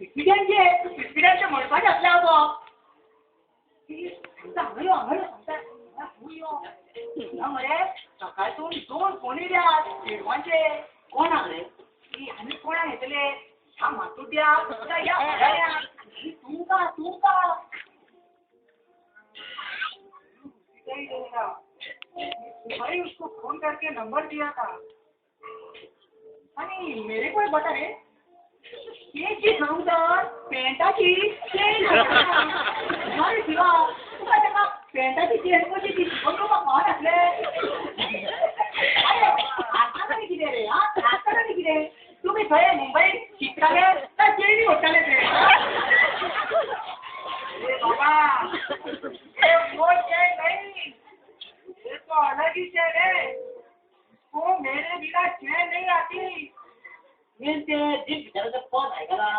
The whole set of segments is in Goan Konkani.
पिसपिड्यांचे पिसपिड्यांचे म्हणपाचें आसलें हांव तो हांगा यो हांगा यो सांगता तूं यो ना मरे सकाळसून 2 फोन येयल्यात चेडवांचे. कोणाक रे? आनी कोणाक येतले? ह्या मातुड्याक ह्या भाड्याक तुमकां तुमकां. भाई उसको फोन करके नंबर दिया था. आणि मेरे को बता रे केची सांगू तर पेंटाची चेन. अरे शिवा तुका ताका पेंटाची चेन कशी ती शिकोवन दिवपाक फावनासलें? अरे आतां तरी कितें रे? आं आतां तरी कितें? तुमी थंय मुंबय शिकताले काय चेनी ओडटाले ते? बाबा ये वो चैन नहीं, ये तो अलग ही चैन है. वो मेरे बिना चैन नहीं आती. ते जीप भितर पद आयकला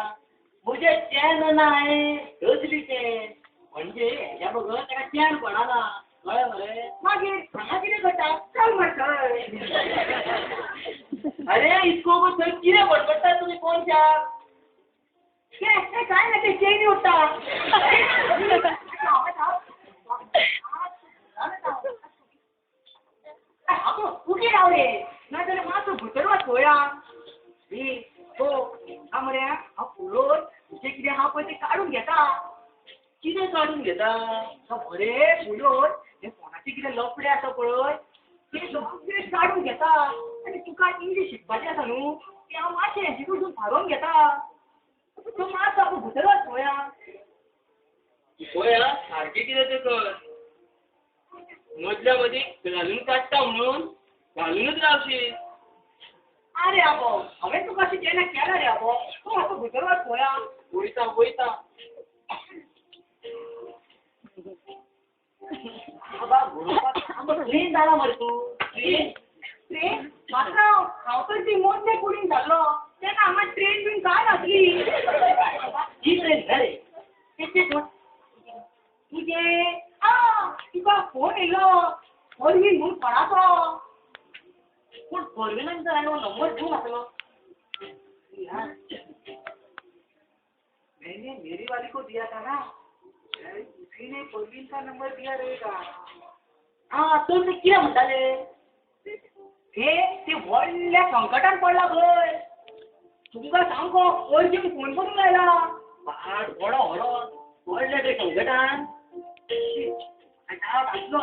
मुझे चैन ना आए कसली चैन म्हणजे हेज्या बगर ताका चैन पडना. कळ्ळें मरे? मागीर हांगा कितें करता? चल मरे. अरे इसको थंय कितें बडबडटा तुमी कोणशाक? ते काय ना ते चेनी उरता. उगी राव रे, नाजाल्यार मातसो भितर वच पळोवया. तो हा मरे हांव पळोवन तुजें कितें आहा पळय तें काडून घेता. कितें काडून घेता? बरें उलोवन हें फोनाचें कितें लफडें आसा पळय तें सगळें काडून घेता. आनी तुका इंग्लीश शिकपाचें आसा न्हू तें हांव मातशें हेजे कडसून थारोवन घेता. तूं मातसो आपूण भितर वच पळोवया. पळया सारकें कितें तें कर. मदल्या मदीं घालून काडटा म्हणून घालूनच रावशी. अरे आबो हांवें तुका अशें केन्ना केलां रे आबो? तूं मातसो भितर वच पळोवया. वयता वयता. बाबा बरोवपाक सामको ट्रेन जाला मरे तूं. ट्रेन ट्रेन पात्रांव हांव तर ती मोडणे कुडीन जाल्लो तेन्ना हांगा ट्रेन बीन कांय नासली. ही ट्रेन रे तें तुजें आं तुका फोन येयलो परवीन म्हूण कोणाचो. पूण परवीनान तर हांवें नंबर दिवंक नासलो. मैंने मेरी वाली को दिया था ना, उसी ने परवीन का नंबर दिया रहेगा. आं तर ते कितें म्हणटाले? हे ते व्हडल्या संकटान पडला खंय. तुमकां सामको अर्जंट फोन करूंक लायला. पाड व्हडो व्हडो व्हडल्या ते संकटान आसलो.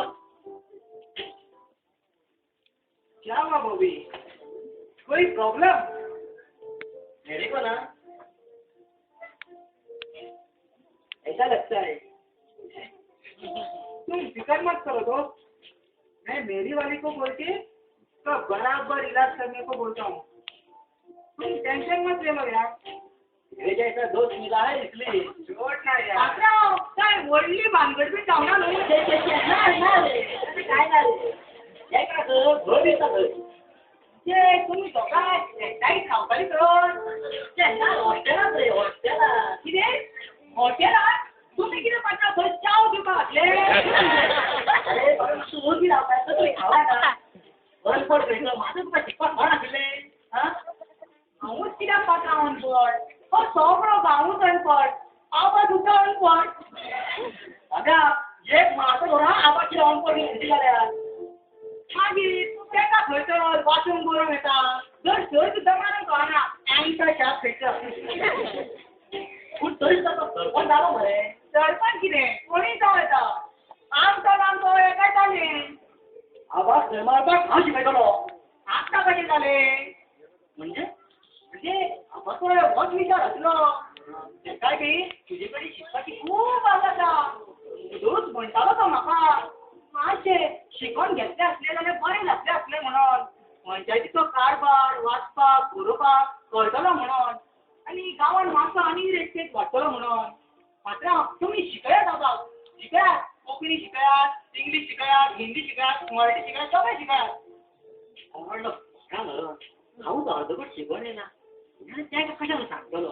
क्या हुआ बॉबी, कोई प्रॉब्लम? मेरे को ना ऐसा लगता है. तुम फिक्र मत करो दोस्त, मैं मेरी वाली को बोल के तो बराबर इलाज करने को बोलता हूँ. तुम टेंशन मत ले लो यार. मेरे जैसा दोस्त मिला है इसलिए. छोड़ ना यार. काय व्हडली भानगड बी जावना न्हू. ना रे काय ना रे घर दिसता थंय. ते तुमी दोगांय एकठांय खावताली तर? ना हॉस्टेलांत रे हॉस्टेलांत. कितें हॉटेलांत? तुमी कितें पात्रांव थंय च्याव दिवपाक घातले? अरे तूं ओगी रावता तकली खावनाका. अनपड खंयचो म्हाका तुका शिकपाक कोण आशिल्लें? आं हांवूच कित्याक पात्रांव अनपड? हो सगळो गांवूच अनपड. आबा सुद्दां अनपड. आगा एक मारता धरून आबा कितें अनपड म्हणटी जाल्यार. मागीर तेका खंय तर वाचूंक बरोवंक येता जर थंय सुद्दां मारूंक कळना आमचा शाप खंयचो. पूण तरी सुद्दां तो सरपंच जालो मरे. सरपंच कितें कोणीय जावं येता. आमचो आमचो एकाय जालें. आबा थंय मारपाक हांव शिकयतलो. आतां कशें जालें? म्हणजे म्हणजे आबाचो होच विचार आसलो. तेकाय बी तुजे कडेन शिकपाची खूब आस आसा. रोज म्हणटालो तो म्हाका मातशें शिकोन घेतलें आसलें जाल्यार बरें जातलें आसलें म्हणून. पंचायतीचो कारभार वाचपाक बरोवपाक कळटलो म्हणून आनी गांवान मातसो आनी रेस्पेद वाडटलो म्हणून. पात्रांव तुमी शिकयात आबाक, शिकयात. कोंकणी शिकयात, इंग्लीश शिकयात, हिंदी शिकयात, मराठी शिकयात, सगळें शिकयात. व्हडलो हांवूच अर्दकुट शिकोवन येना तेका कशें सांगतलो?